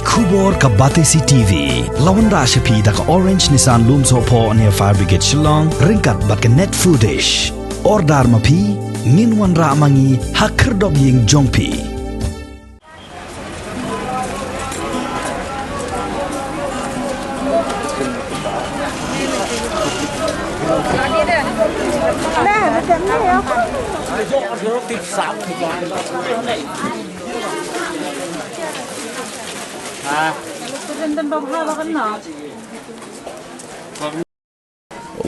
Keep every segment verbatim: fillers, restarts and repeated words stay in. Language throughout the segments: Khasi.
Khubor ka Batesi T V. La wanrah sha phi da ka Orange Nissan Lumsohphoh near Fire Brigade Shillong, ryngkat bad ka Net Foodish. Order ma phi, ngin wanrah ma ngi ha khyrdop ïing jong phi.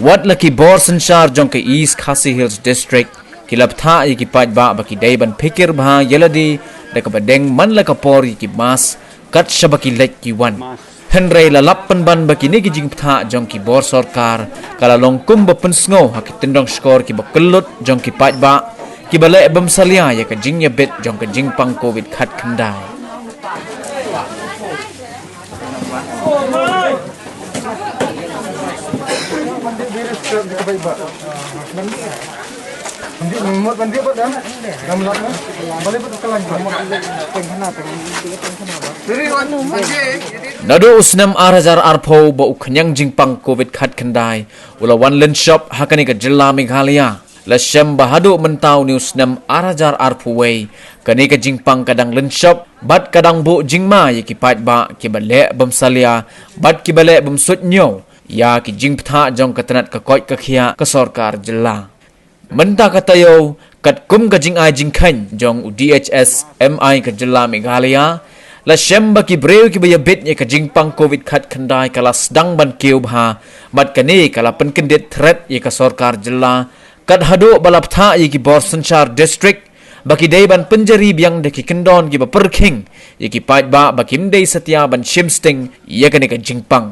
Wat la ki bor synshar jong ka East Khasi Hills District ki la bthah ïa ki paidbah ba ki dei ban phikir bha ïa lade da kaba deng man la ka por ïa ki mask kat shaba ki leit ki wan. Hynrei la lap pynban ba kine ki jingbthah jong ki bor sorkar ka la long kumba pynsngew ha ki tyndong shkor kiba kyllut jong ki paidbah kiba leh bym salia ïa ka jingïabit jong ka jingpang covid khatkhyndai. Naduh u snem ar hajar arphew ba u khñiang jingpang covid khatkhyndai u la wan lynshop ha kane ka jylla Meghalaya. La shem ba haduh mynta une u snem ar hajar arphew wei, kane ka jingpang ka dang lynshop bad ka dang buh jingma ïa ki paidbah kiba leh bym salia bad kiba leh bym suidñiew ïa ki jingbthah jong ka tnat ka koit ka khiah ka sorkar jylla. Mynta ka taïew, katkum ka jingai jingkheiñ jong u D H S M I ka jylla Meghalaya, la shem ba ki briew kiba ïabit ïa ka jingpang covid khatkhyndai ka la sdang ban kiew bha bad kane ka la pynkyndit thret ïa ka sorkar jylla. Kat haduh ba la bthah ïa ki bor synshar district ba ki dei ban pynjari biang da ki kyndon kiba pyrkhing ïa ki paidbah ba kim dei satia ban shim sting ïa kane ka jingpang.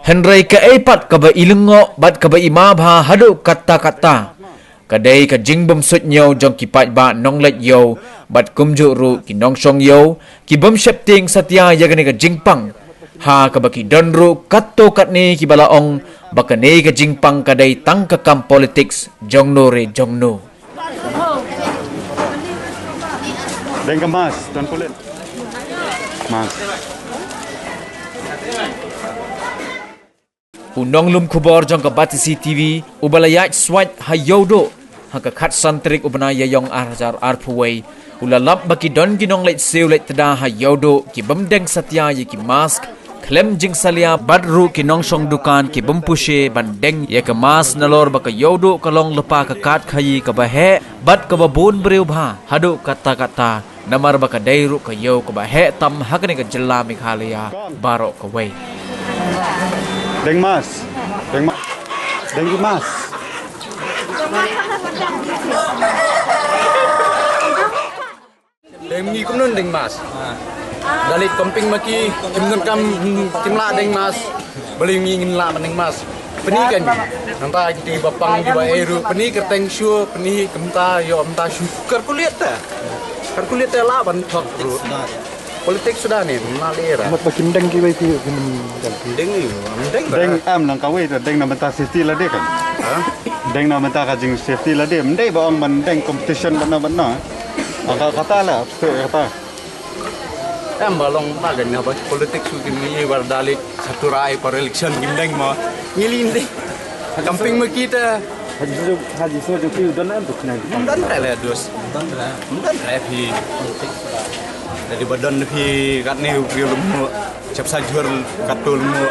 Hynrei kaei pat kaba i lyngngoh bad kaba i ma bha haduh katta katta ka dei ka jingbymsuidñiew jong ki paidbah nongleit ïew bad kumjuh ruh ki nongshong ïew ki bym sheptieng satia ïa kane ka jingpang. Ha kaba ki don ruh katto katne kiba la ong ba kane ka jingpang ka dei tang ka kam politics jongno re jongno. Deng ka mask, don kulit. Mask. U nonglum khubor jong ka Batesi T V uba la ïaid swait ha Ïewduh ha ka khatsan tarik u bnai Ïaiong ar hajar arphew wei u la lap ba ki don ki nongleit siew leit tda ha Ïewduh ki bym deng satia ïa ki mask khlem jingsalia bad ruh ki nongshong dukan ki bym pyrshah ban deng ïa ka mask nalor ba ka Ïewduh ka long lypa ka kad khaïi kaba heh bad kaba bun briew bha haduh katta katta. Namar ba ka dei ruh ka ïew kaba heh tam ha kane ka jylla Meghalaya baroh kawei. Deng mask. Deng mask. Deng mask. Deng ngi kumno deng mask. Da leit camping ma ki kim donkam kim lah deng mask. Balei ngi ngin lah ban deng mask. Pyni kan. Nangta kiti ba pang kiba ei ruh pyni kyrteng shuh pyni kumta ïoh mynta shuh. Kyrkulit ta. Kyrkulit ta lah ban thok ruh. Politik suda ne, mla leh ra. Mat ba kim deng kiwei ki kim deng. Deng ni, deng. Deng am lang kawei ta deng na bynta safety lade kan. Ha? Deng na bynta ka jing safety lade. Mdei ba ong ban deng competition bad na bad na. Aka kata la, kata. Em ba long ba kan na ba politik su kim ni bar dalik satu rai par election kim deng ma. Ngili ni. Camping ma kita. Haji Soe, Haji Soe jong phi u don em tu khnang. Don re le dus. Don re. Don re phi. Jadi ba don phi kat ni u phi lemu. Chap sajur kat tu lemu.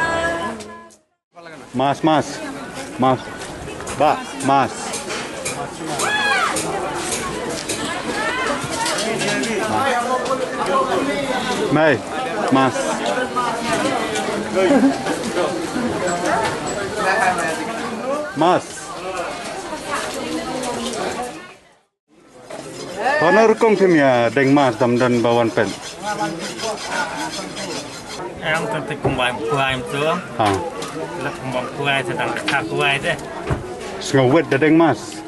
Mask, mask. Mask. Ba, mask. Mei, mask. Mask. Hano rukom phim ïa deng mask dam don ba wan peit. Em, tang te kumbai kuai em tu. Ha. Lah kumbai kuai te tang kata kuai te. Sngew wet da deng mask.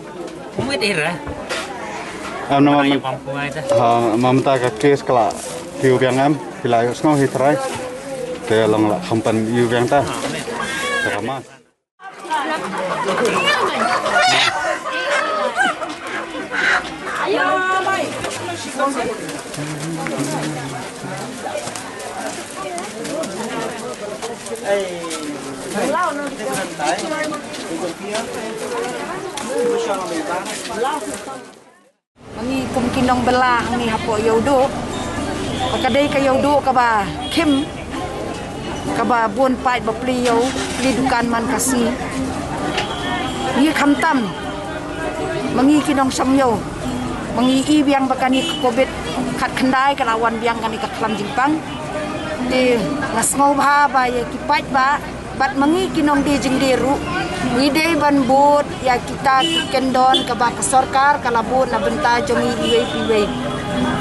Wet ira. Am na mam. Bam kuai te. Ha, mam ta ka kes kala. Ki u biang am, ki la ïoh sngew hi trai. Te long la kham pan ïu biang ta. Ha, wet. Ta ka mask. Ngi kum ki nongbylla ngi hapoh Ïewduh. Ka dei ka Ïewduh kaba khim, kaba bun paid ba plie ïew, plie dukan man ka sngi. Ngi khamtam ma ngi ki nongshong ïew, ma ngi i biang ba kane ka covid khatkhyndai ka la wan biang kane ka khlam jingpang. Te nga sngewbha ba ïa ki paidbah bad ma ngi ki nongdie jingdie ruh, ngi dei ban bud ïa kita ki kyndon kaba ka sorkar ka la bud na bynta jong ngi iwei pa iwei.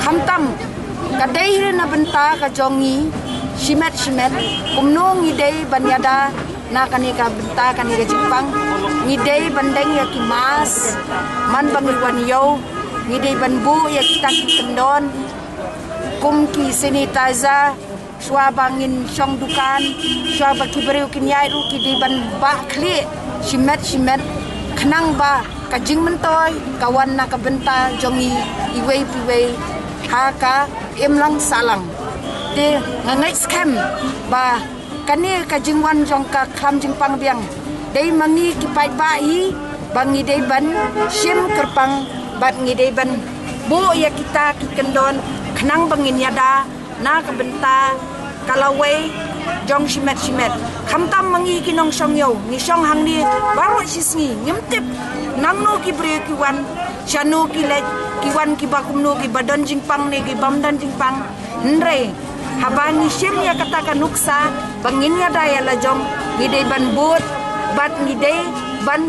Khamtam ka dei hi na bynta ka jong ngi shimet shimet, kumno ngi dei ban ïada na kane ka bynta kane ka jingpang. Ngi dei ban deng ïa ki mask man ba ngi wan ïew, ngi dei ban buh ïa kita ki kyndon kum ki sanitizer, shuwa ba ngin shong dukan, shuwa ba ki briew kin ïaid ruh ki dei ban bah khlieh shimet shimet, khnang ba ka jingmyntoi ka wan na ka bynta jong ngi iwei pa iwei ha ka imlang sahlang. Te nga ngeit skhem ba kane ka jingwan jong ka khlam jingpang biang dei ma ngi ki paidbah hi, ba ngi dei ban shim kyrpang bad ngi dei ban buh ïa kita ki kyndon khnang ba ngin ïada na ka bynta ka lawei jong shimet shimet. Khamtam ma ngi ki nongshong ïew, ngi shong hangne baroh shi sngi, ngim tip nangno ki briew ki wan, shano ki leit, ki wan kiba kumno, kiba don jingpang ne kibym don jingpang. Hynrei haba ngi shim ïa kata ka nuksa ba ngin ïada ïa la jong, ngi dei ban bud bad ngi dei ban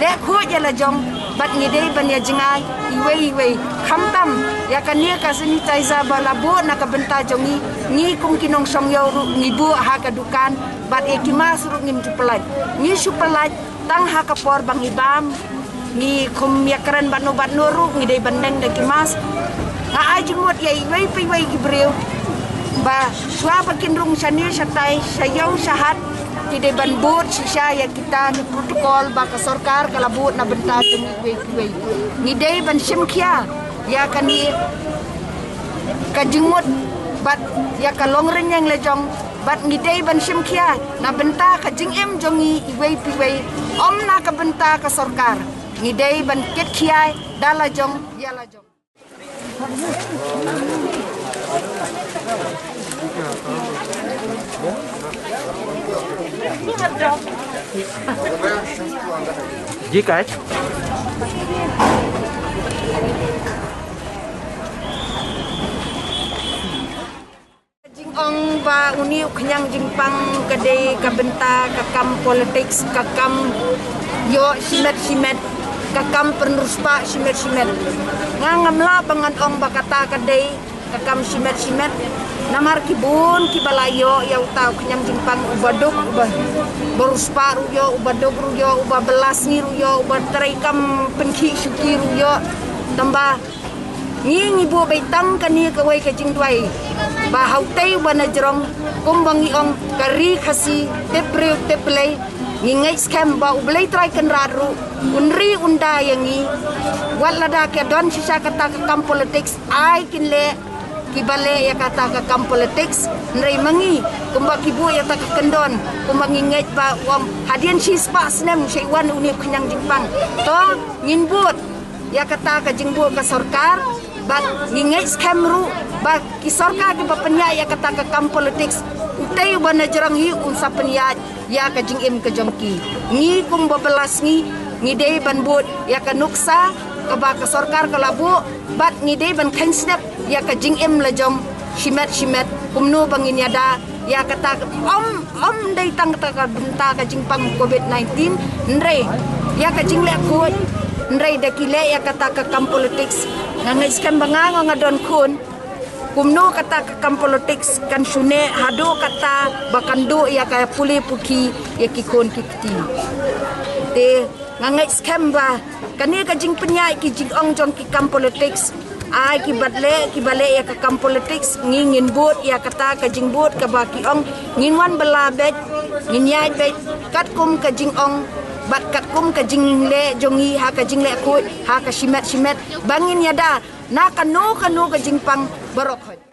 leh khuid ïa la jong bad ngi dei ban ïa jngai iwei iwei. Khamtam ïa kane ka sanitizer ba la buh na ka bynta jong ngi, ngi kum ki nongshong ïew ruh ngi buh ha ka dukan bad ïa ki mask ruh ngim ju pyllait. Ngi shu pyllait tang ha ka por ba ngi bam, ngi khum ïa kren bad no bad no ruh ngi dei ban deng da ki mask. Nga ai jingmut ïa iwei pa iwei ki briew ba shuwa ba kin rung shane shatai, sha ïew sha hat, ki dei ban bud shisha ïa kita ki protocol ba ka sorkar ka la bud na bynta jong ngi iwei pa iwei. Ngi dei ban shim khia ïa kane ka jingmut bad ïa ka longrynïeng la jong, bad ngi dei ban shim khia na bynta ka jingim jong ngi iwei pa iwei, ym na ka bynta ka sorkar. Ngi dei ban kit khia da la jong ïa la jong. Ji kai. Jingong ba une u khñiang jingpang ka dei ka bynta ka kam politics, ka kam ïoh shimet shimet, ka kam pynriewspah shimet shimet. Nga ngam lah ba ngan ong ba kata ka dei ka kam shimet shimet. Namar ki bun kiba la ïoh ïa uta u khñiang jingpang, uba duk uba, uba riewspah ruh ïoh, uba duk ruh ïoh, uba bylla sngi ruh ïoh, uba trei kam pynkhih shuki ruh ïoh. Tangba ngi, ngi buh beit tang kane kawei ka jingduwai ba ha utei uba na jrong, kumba ngi ong, ka ri Khasi tip briew tip Blei. Ngi ngeit skhem ba U Blei Trai Kynrad ruh un ri un da ïa ngi. Wat lada ka don shisha kata ka kam politics, ai kin leh kiba leh ïa kata ka kam politics. Hynrei ma ngi, kumba ki buh ïa kata ka kyndon, kumba ngi ngeit ba u ong hadien shispah snem shei wan une u khñiang jingpang. To ngin bud ïa kata ka jingbuh ka sorkar, bad ngi ngeit skhem ruh ba ki sorkar kiba pynïaid ïa kata ka kam politics, utei uba na jrong hi un sa pynïaid ïa ka jingim ka jong ki. Ngi kum ba bylla sngi ngi dei ban bud ïa ka nuksa kaba ka sorkar ka la buh, bad ngi dei ban kheiñ step ïa ka jingim la jong shimet shimet, kumno ba ngin ïada ïa kata ka, ym, ym dei tang kata ka bynta ka jingpang covid nineteen, hynrei ïa ka jingleh khuid, hynrei da ki leh ïa kata ka kam politics. Nga ngeit skhem ba nga, nga, nga don khun, kumno kata ka kam politics kan shu neh haduh kata ba kan duh ïa ka pule puthi ïa ki khun ki kti. Te nga ngeit skhem ba kane ka jingpynïaid ki jingong jong ki kam politics, ai ki bad leh, kiba leh ïa ka kam politics, ngi ngin bud ïa kata ka jingbud kaba ki ong, ngin wan bylla beit, ngin ïaid beit katkum ka jingong bad katkum ka jingleh jong ngi ha ka jingleh khuid, ha ka shimet shimet, ba ngin ïada na kano kano ka jingpang baroh khoit.